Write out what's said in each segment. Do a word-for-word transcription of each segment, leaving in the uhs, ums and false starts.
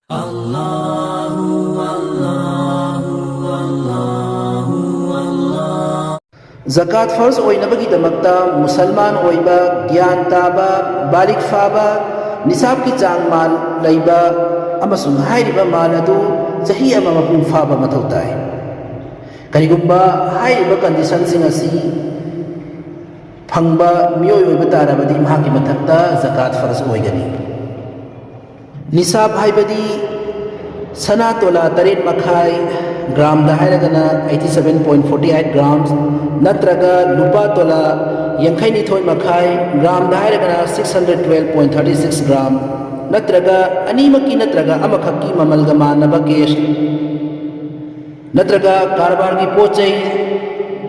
ꯖꯀꯥꯠ ꯐꯔꯁ ꯑꯣꯏꯅꯕꯒꯤꯗꯃꯛꯇ ꯃꯨꯁꯜꯃꯥꯟ ꯑꯣꯏꯕ, ꯒ꯭ꯌꯥꯟ ꯇꯥꯕ, ꯕꯥꯂꯤꯒ ꯐꯥꯕ, ꯅꯤꯁꯥꯕꯀꯤ ꯆꯥꯡ ꯃꯥꯜ ꯂꯩꯕ ꯑꯃꯁꯨꯡ ꯍꯥꯏꯔꯤꯕ ꯃꯥꯜ ꯑꯗꯨ ꯆꯍꯤ ꯑꯃ ꯃꯄꯨꯡ ꯐꯥꯕ ꯃꯊꯧ ꯇꯥꯏ꯫ ꯀꯔꯤꯒꯨꯝꯕ ꯍꯥꯏꯔꯤꯕ ꯀꯟꯗꯤꯁꯟꯁꯤꯡ ꯑꯁꯤ ꯐꯪꯕ ꯃꯤꯑꯣꯏ ꯑꯣꯏꯕ ꯇꯥꯔꯕꯗꯤ ꯃꯍꯥꯛꯀꯤ ꯃꯊꯛꯇ ꯖꯀꯥꯠ ꯐꯔꯁ ꯑꯣꯏꯒꯅꯤ꯫ ꯅꯤꯁꯥꯕ ꯍꯥꯏꯕꯗꯤ ꯁꯅꯥ ꯇꯣꯂꯥ ꯇꯔꯦꯠ ꯃꯈꯥꯏ, ꯒ꯭ꯔꯥꯝꯗ ꯍꯥꯏꯔꯒꯅ eighty seven point forty eight grams, ꯅꯠꯇ꯭ꯔꯒ ꯂꯨꯄꯥ ꯇꯣꯂꯥ ꯌꯥꯡꯈꯩꯅꯤꯊꯣꯏ ꯃꯈꯥꯏ, ꯒ꯭ꯔꯥꯝꯗ ꯍꯥꯏꯔꯒꯅ six hundred twelve point thirty six gram, ꯅꯠꯇ꯭ꯔꯒ ꯑꯅꯤꯃꯛꯀꯤ ꯅꯠꯇ꯭ꯔꯒ ꯑꯃꯈꯛꯀꯤ ꯃꯃꯜꯒ ꯃꯥꯟꯅꯕ ꯀꯦꯁ, ꯅꯠꯇ꯭ꯔꯒ ꯀꯔꯕꯥꯔꯒꯤ ꯄꯣꯠ ꯆꯩ,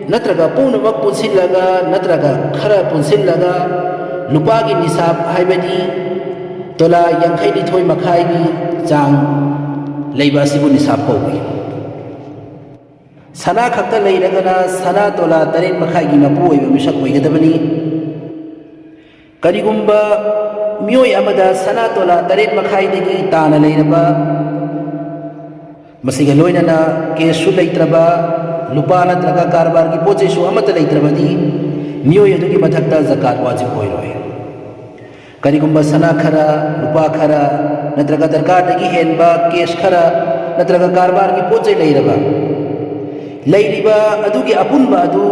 ꯅꯠꯇ꯭ꯔꯒ ꯄꯨꯝꯅꯃꯛ ꯄꯨꯟꯁꯤꯜꯂꯒ, ꯅꯠꯇ꯭ꯔꯒ ꯈꯔ ꯄꯨꯟꯁꯤꯜꯂꯒ ꯂꯨꯄꯥꯒꯤ ꯅꯤꯁꯥꯕ, ꯍꯥꯏꯕꯗꯤ ꯇꯣꯂꯥ ꯌꯥꯡꯈꯩꯅꯤꯊꯣꯏ ꯃꯈꯥꯏꯒꯤ ꯆꯥꯡ ꯂꯩꯕ ꯑꯁꯤꯕꯨ ꯅꯤꯁꯥꯕ ꯀꯧꯏ꯫ ꯁꯅꯥ ꯈꯛꯇ ꯂꯩꯔꯒꯅ ꯁꯅꯥ ꯇꯣꯂꯥ ꯇꯔꯦꯠ ꯃꯈꯥꯏꯒꯤ ꯃꯄꯨ ꯑꯣꯏꯕ ꯃꯤꯁꯛ ꯑꯣꯏꯒꯗꯕꯅꯤ꯫ ꯀꯔꯤꯒꯨꯝꯕ ꯃꯤꯑꯣꯏ ꯑꯃꯗ ꯁꯅꯥ ꯇꯣꯂꯥ ꯇꯔꯦꯠ ꯃꯈꯥꯏꯗꯒꯤ ꯇꯥꯅ ꯂꯩꯔꯕ, ꯃꯁꯤꯒ ꯂꯣꯏꯅꯅ ꯀꯦꯁꯁꯨ ꯂꯩꯇ꯭ꯔꯕ, ꯂꯨꯄꯥ ꯅꯠꯇ꯭ꯔꯒ ꯀꯔꯕꯥꯔꯒꯤ ꯄꯣꯠ ꯆꯩꯁꯨ ꯑꯃꯠꯇ ꯂꯩꯇ꯭ꯔꯕꯗꯤ, ꯃꯤꯑꯣꯏ ꯑꯗꯨꯒꯤ ꯃꯊꯛꯇ ꯖꯀꯥꯠ ꯋꯥꯖꯤꯕ ꯑꯣꯏꯔꯣꯏ꯫ ꯀꯔꯤꯒꯨꯝꯕ ꯁꯅꯥ ꯈꯔ, ꯂꯨꯄꯥ ꯈꯔ, ꯅꯠꯇ꯭ꯔꯒ ꯗꯔꯀꯥꯔꯗꯒꯤ ꯍꯦꯟꯕ ꯀꯦꯁ ꯈꯔ, ꯅꯠꯇ꯭ꯔꯒ ꯀꯔꯕꯥꯔꯒꯤ ꯄꯣꯠ ꯆꯩ ꯂꯩꯔꯕ, ꯂꯩꯔꯤꯕ ꯑꯗꯨꯒꯤ ꯑꯄꯨꯟꯕ ꯑꯗꯨ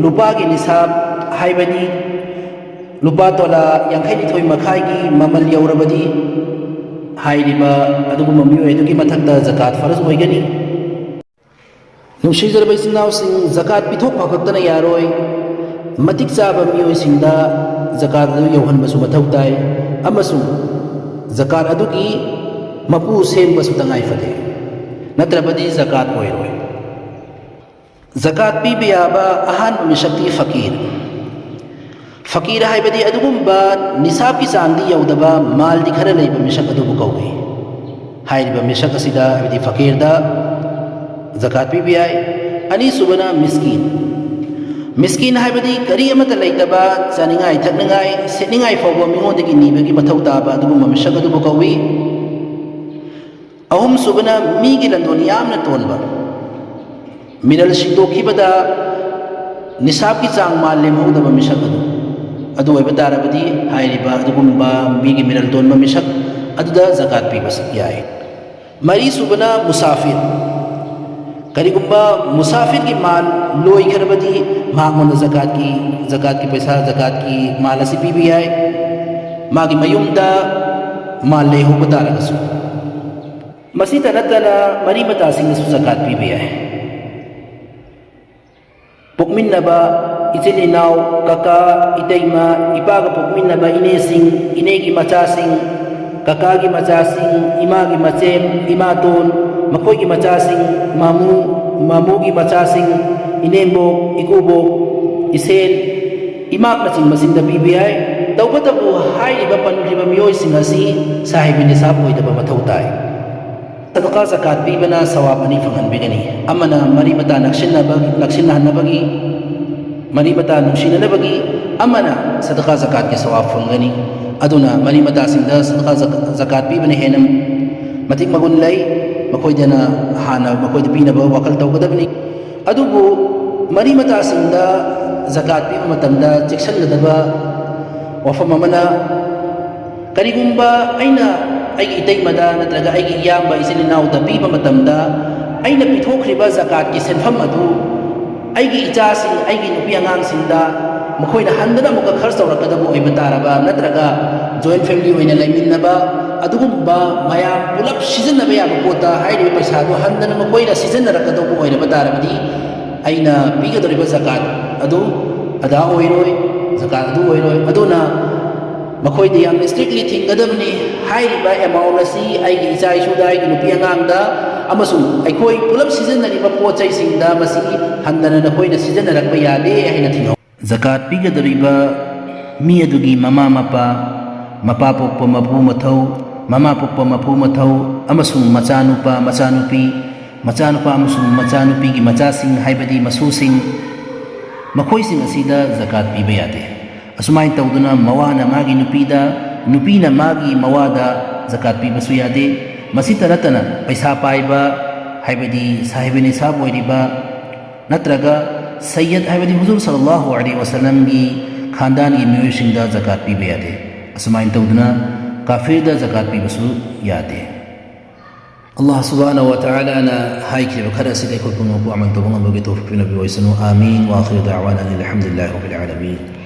ꯂꯨꯄꯥꯒꯤ ꯅꯤꯁꯥꯕ, ꯍꯥꯏꯕꯗꯤ ꯂꯨꯄꯥ ꯇꯣꯂꯥ ꯌꯥꯡꯈꯩꯅꯤꯊꯣꯏ ꯃꯈꯥꯏꯒꯤ ꯃꯃꯜ ꯌꯧꯔꯕꯗꯤ, ꯍꯥꯏꯔꯤꯕ ꯑꯗꯨꯒꯨꯝꯕ ꯃꯤꯑꯣꯏ ꯑꯗꯨꯒꯤ ꯃꯊꯛꯇ ꯖꯀꯥꯠ ꯐꯔꯖ ꯑꯣꯏꯒꯅꯤ꯫ ꯅꯨꯡꯁꯤꯖꯔꯕ ꯏꯆꯤꯟ ꯏꯅꯥꯎꯁꯤꯡ, ꯖꯀꯥꯠ ꯄꯤꯊꯣꯛꯄ ꯈꯛꯇꯅ ꯌꯥꯔꯣꯏ, ꯃꯇꯤꯛ ꯆꯥꯕ ꯃꯤꯑꯣꯏꯁꯤꯡꯗ ꯖꯀꯥꯠ ꯑꯗꯨ ꯌꯧꯍꯟꯕꯁꯨ ꯃꯊꯧ ꯇꯥꯏ, ꯑꯃꯁꯨꯡ ꯖꯀꯥꯠ ꯑꯗꯨꯒꯤ ꯃꯄꯨ ꯁꯦꯝꯕꯁꯨ ꯇꯉꯥꯏ ꯐꯗꯦ, ꯅꯠꯇ꯭ꯔꯕꯗꯤ ꯖꯀꯥꯠ ꯑꯣꯏꯔꯣꯏ꯫ ꯖꯀꯥꯠ ꯄꯤꯕ ꯌꯥꯕ ꯑꯍꯥꯟꯕ ꯃꯤꯁꯛꯇꯤ ꯐꯀꯤꯔ꯫ ꯐꯀꯤꯔ ꯍꯥꯏꯕꯗꯤ ꯑꯗꯨꯒꯨꯝꯕ ꯅꯤꯁꯥꯕꯀꯤ ꯆꯥꯡꯗꯤ ꯌꯧꯗꯕ, ꯃꯥꯜꯗꯤ ꯈꯔ ꯂꯩꯕ ꯃꯤꯁꯛ ꯑꯗꯨꯕꯨ ꯀꯧꯏ꯫ ꯍꯥꯏꯔꯤꯕ ꯃꯤꯁꯛ ꯑꯁꯤꯗ, ꯍꯥꯏꯕꯗꯤ ꯐꯀꯤꯔꯗ, ꯖꯀꯥꯠ ꯄꯤꯕ ꯌꯥꯏ꯫ ꯑꯅꯤꯁꯨꯕꯅ ꯃꯤꯁꯀꯤꯟ꯫ ꯃꯤꯁꯀꯤꯟ ꯍꯥꯏꯕꯗꯤ ꯀꯔꯤ ꯑꯃꯠꯇ ꯂꯩꯇꯕ, ꯆꯥꯅꯤꯡꯉꯥꯏ ꯊꯛꯅꯤꯡꯉꯥꯏ ꯁꯦꯠꯅꯤꯡꯉꯥꯏ ꯐꯥꯎꯕ ꯃꯤꯉꯣꯟꯗꯒꯤ ꯅꯤꯕꯒꯤ ꯃꯊꯧ ꯇꯥꯕ ꯑꯗꯨꯒꯨꯝꯕ ꯃꯤꯁꯛ ꯑꯗꯨꯕꯨ ꯀꯧꯏ꯫ ꯑꯍꯨꯝꯁꯨꯕꯅ ꯃꯤꯒꯤ ꯂꯟꯗꯣꯟ ꯌꯥꯝꯅ ꯇꯣꯟꯕ, ꯃꯤꯔꯜ ꯁꯤꯡꯗꯣꯛꯈꯤꯕꯗ ꯅꯤꯁꯥꯞꯀꯤ ꯆꯥꯡ ꯃꯥꯜ ꯂꯦꯝꯍꯧꯗꯕ ꯃꯤꯁꯛ ꯑꯗꯨ, ꯑꯗꯨ ꯑꯣꯏꯕ ꯇꯥꯔꯕꯗꯤ ꯍꯥꯏꯔꯤꯕ ꯑꯗꯨꯒꯨꯝꯕ ꯃꯤꯒꯤ ꯃꯤꯔꯜ ꯇꯣꯟꯕ ꯃꯤꯁꯛ ꯑꯗꯨꯗ ꯖꯀꯥꯠ ꯄꯤꯕꯁꯨ ꯌꯥꯏ꯫ ꯃꯔꯤꯁꯨꯕꯅ ꯃꯨꯁꯥꯐꯤꯔ꯫ ꯀꯔꯤꯒꯨꯝꯕ ꯃꯨꯁꯥꯐꯤꯔꯒꯤ ꯃꯥꯜ ꯂꯣꯏꯈ꯭ꯔꯕꯗꯤ ꯃꯍꯥꯛꯉꯣꯟꯗ ꯖꯀꯥꯠꯀꯤ, ꯖꯀꯥꯠꯀꯤ ꯄꯩꯁꯥ, ꯖꯀꯥꯠꯀꯤ ꯃꯥꯜ ꯑꯁꯤ ꯄꯤꯕ ꯌꯥꯏ, ꯃꯥꯒꯤ ꯃꯌꯨꯝꯗ ꯃꯥꯜ ꯂꯩꯍꯧꯕ ꯇꯥꯔꯒꯁꯨ꯫ ꯃꯁꯤꯇ ꯅꯠꯇꯅ ꯃꯔꯤ ꯃꯇꯥꯁꯤꯡꯗꯁꯨ ꯖꯀꯥꯠ ꯄꯤꯕ ꯌꯥꯏ꯫ ꯄꯣꯛꯃꯤꯟꯅꯕ ꯏꯆꯤꯜ ꯏꯅꯥꯎ, ꯀꯀꯥ, ꯏꯇꯩꯃ, ꯏꯄꯥꯒ ꯄꯣꯛꯃꯤꯟꯅꯕ ꯏꯅꯦꯁꯤꯡ, ꯏꯅꯦꯒꯤ ꯃꯆꯥꯁꯤꯡ, ꯀꯀꯥꯒꯤ ꯃꯆꯥꯁꯤꯡ, ꯏꯃꯥꯒꯤ ꯃꯆꯦꯝ, ꯏꯃꯥꯇꯣꯟ, ꯃꯈꯣꯏꯒꯤ ꯃꯆꯥꯁꯤꯡ, ꯃꯥꯃꯨ, ꯃꯥꯃꯨꯒꯤ ꯃꯆꯥꯁꯤꯡ, ꯏꯅꯦꯝꯕꯣꯛ, ꯏꯀꯨꯕꯣꯛ, ꯏꯁꯦꯟ, ꯏꯃꯥꯛꯅꯆꯤꯡꯕꯁꯤꯡꯗ ꯄꯤꯕ ꯌꯥꯏ꯫ ꯇꯧꯕꯇꯕꯨ ꯍꯥꯏꯔꯤꯕ ꯄꯟꯈ꯭ꯔꯤꯕ ꯃꯤꯑꯣꯏꯁꯤꯡ ꯑꯁꯤ ꯁꯥꯍꯤꯕ ꯅꯤꯁꯥꯕ ꯑꯣꯏꯗꯕ ꯃꯊꯧ ꯇꯥꯏ꯫ ꯁꯗꯀꯥ ꯖꯀꯥꯠ ꯄꯤꯕꯅ ꯁꯋꯥꯕ ꯑꯅꯤ ꯐꯪꯍꯟꯕꯤꯒꯅꯤ꯫ ꯑꯃꯅ ꯃꯔꯤ ꯃꯇꯥ ꯅꯛꯁꯤꯟꯅꯕ, ꯅꯛꯁꯤꯟꯅꯍꯟꯅꯕꯒꯤ, ꯃꯔꯤ ꯃꯇꯥ ꯅꯨꯡꯁꯤꯅꯅꯕꯒꯤ, ꯑꯃꯅ ꯁꯗꯀꯥ ꯖꯀꯥꯠꯀꯤ ꯁꯋꯥꯕ ꯐꯪꯒꯅꯤ꯫ ꯑꯗꯨꯅ ꯃꯔꯤ ꯃꯇꯥꯁꯤꯡꯗ ꯁꯗꯀꯥ ꯖꯀꯥꯠ ꯄꯤꯕꯅ ꯍꯦꯟꯅ ꯃꯇꯤꯛ ꯃꯒꯨꯟ ꯂꯩ꯫ ꯃꯈꯣꯏꯗꯅ ꯍꯥꯟꯅ ꯃꯈꯣꯏꯗ ꯄꯤꯅꯕ ꯋꯥꯈꯜ ꯇꯧꯒꯗꯕꯅꯤ꯫ ꯑꯗꯨꯕꯨ ꯃꯔꯤ ꯃꯇꯥꯁꯤꯡꯗ ꯖꯀꯥꯠ ꯄꯤꯕ ꯃꯇꯝꯗ ꯆꯦꯛꯁꯤꯟꯒꯗꯕ ꯋꯥꯐꯝ ꯑꯃꯅ, ꯀꯔꯤꯒꯨꯝꯕ ꯑꯩꯅ ꯑꯩꯒꯤ ꯏꯇꯩꯃꯗ ꯅꯠꯇ꯭ꯔꯒ ꯑꯩꯒꯤ ꯏꯌꯥꯝꯕ ꯏꯆꯤꯜ ꯏꯅꯥꯎꯗ ꯄꯤꯕ ꯃꯇꯝꯗ, ꯑꯩꯅ ꯄꯤꯊꯣꯛꯈ꯭ꯔꯤꯕ ꯖꯀꯥꯠꯀꯤ ꯁꯦꯟꯐꯝ ꯑꯗꯨ ꯑꯩꯒꯤ ꯏꯆꯥꯁꯤꯡ, ꯑꯩꯒꯤ ꯅꯨꯄꯤ ꯑꯉꯥꯡꯁꯤꯡꯗ ꯃꯈꯣꯏꯅ ꯍꯟꯗꯅ ꯑꯃꯨꯛꯀ ꯈꯔꯆ ꯇꯧꯔꯛꯀꯗꯕ ꯑꯣꯏꯕ ꯇꯥꯔꯕ, ꯅꯠꯇ꯭ꯔꯒ ꯖꯣꯏꯟ ꯐꯦꯃꯤꯂꯤ ꯑꯣꯏꯅ ꯂꯩꯃꯤꯟꯅꯕ, ꯑꯗꯨꯒꯨꯝꯕ ꯃꯌꯥꯝ ꯄꯨꯂꯞ ꯁꯤꯖꯤꯟꯅꯕ ꯌꯥꯕ ꯄꯣꯠꯇ ꯍꯥꯏꯔꯤꯕ ꯄꯩꯁꯥꯗꯨ ꯍꯟꯗꯅ ꯃꯈꯣꯏꯅ ꯁꯤꯖꯤꯟꯅꯔꯛꯀꯗꯧꯕ ꯑꯣꯏꯔꯕ ꯇꯥꯔꯕꯗꯤ, ꯑꯩꯅ ꯄꯤꯒꯗꯧꯔꯤꯕ ꯖꯀꯥꯠ ꯑꯗꯨ ꯑꯗꯥ ꯑꯣꯏꯔꯣꯏ, ꯖꯀꯥꯠ ꯑꯗꯨ ꯑꯣꯏꯔꯣꯏ꯫ ꯑꯗꯨꯅ ꯃꯈꯣꯏꯗ ꯌꯥꯝꯅ strictly ꯊꯤꯡꯒꯗꯕꯅꯤ꯫ ꯍꯥꯏꯔꯤꯕ amount ꯑꯁꯤ ꯑꯩꯒꯤ ꯏꯆꯥ ꯏꯁꯨꯗ, ꯑꯩꯒꯤ ꯅꯨꯄꯤ ꯑꯉꯥꯡꯗ, ꯑꯃꯁꯨꯡ ꯑꯩꯈꯣꯏ ꯄꯨꯂꯞ ꯁꯤꯖꯤꯟꯅꯔꯤꯕ ꯄꯣꯠ ꯆꯩꯁꯤꯡꯗ ꯃꯁꯤ ꯍꯟꯗꯅ ꯅꯈꯣꯏꯅ ꯁꯤꯖꯤꯟꯅꯔꯛꯄ ꯌꯥꯗꯦ ꯍꯥꯏꯅ ꯊꯤꯡꯍꯧ꯫ ꯖꯀꯥꯠ ꯄꯤꯒꯗꯧꯔꯤꯕ ꯃꯤ ꯑꯗꯨꯒꯤ ꯃꯃꯥ ꯃꯄꯥ, ꯃꯄꯥ ꯄꯣꯛꯄ ꯃꯄꯨ ꯃꯊꯧ, ꯃꯃꯥ ꯄꯣꯛꯄ ꯃꯄꯨ ꯃꯊꯧ, ꯑꯃꯁꯨꯡ ꯃꯆꯥꯅꯨꯄꯥ, ꯃꯆꯥꯅꯨꯄꯤ, ꯃꯆꯥꯅꯨꯄꯥ ꯑꯃꯁꯨꯡ ꯃꯆꯥꯅꯨꯄꯤꯒꯤ ꯃꯆꯥꯁꯤꯡ, ꯍꯥꯏꯕꯗꯤ ꯃꯁꯨꯁꯤꯡ, ꯃꯈꯣꯏꯁꯤꯡ ꯑꯁꯤꯗ ꯖꯀꯥꯠ ꯄꯤꯕ ꯌꯥꯗꯦ꯫ ꯑꯁꯨꯃꯥꯏꯅ ꯇꯧꯗꯨꯅ ꯃꯋꯥꯅ ꯃꯥꯒꯤ ꯅꯨꯄꯤꯗ, ꯅꯨꯄꯤꯅ ꯃꯥꯒꯤ ꯃꯋꯥꯗ ꯖꯀꯥꯠ ꯄꯤꯕꯁꯨ ꯌꯥꯗꯦ꯫ ꯃꯁꯤꯇ ꯅꯠꯇꯅ ꯄꯩꯁꯥ ꯄꯥꯏꯕ, ꯍꯥꯏꯕꯗꯤ ꯁꯥꯍꯤꯕ ꯅꯤꯁꯥꯕ ꯑꯣꯏꯔꯤꯕ, ꯅꯠꯇ꯭ꯔꯒ ꯁꯩꯌꯗ, ꯍꯥꯏꯕꯗꯤ ꯍꯨꯖꯨꯔ ꯁꯜꯂꯜꯂꯥꯍꯨ ꯑꯂꯩꯍꯤ ꯋꯥꯁꯜꯂꯝꯒꯤ ꯈꯥꯟꯗꯥꯟꯒꯤ ꯃꯤꯑꯣꯏꯁꯤꯡꯗ ꯖꯀꯥꯠ ꯄꯤꯕ ꯌꯥꯗꯦ꯫ ꯑꯁꯨꯃꯥꯏꯅ ꯇꯧꯗꯅ ꯀꯥꯐꯤꯔꯗ ꯖꯀꯥꯠ ꯄꯤꯕꯁꯨ ꯌꯥꯗꯦ꯫ ꯑꯜꯂꯥꯍ ꯁꯨꯕꯍꯥꯅꯍꯨ ꯋ ꯇꯥꯂꯥꯅ ꯍꯥꯏꯈꯤꯕ ꯈꯔ ꯑꯁꯤꯗ ꯑꯩꯈꯣꯏ ꯄꯨꯝꯅꯃꯛꯄꯨ ꯑꯃꯜ ꯇꯧꯕ ꯉꯝꯕꯒꯤ ꯇꯧꯐꯤꯛ ꯄꯤꯅꯕꯤꯌꯨ ꯑꯣꯏꯁꯅꯨ꯫ آمين. وآخر دعوانا أن الحمد لله رب العالمين.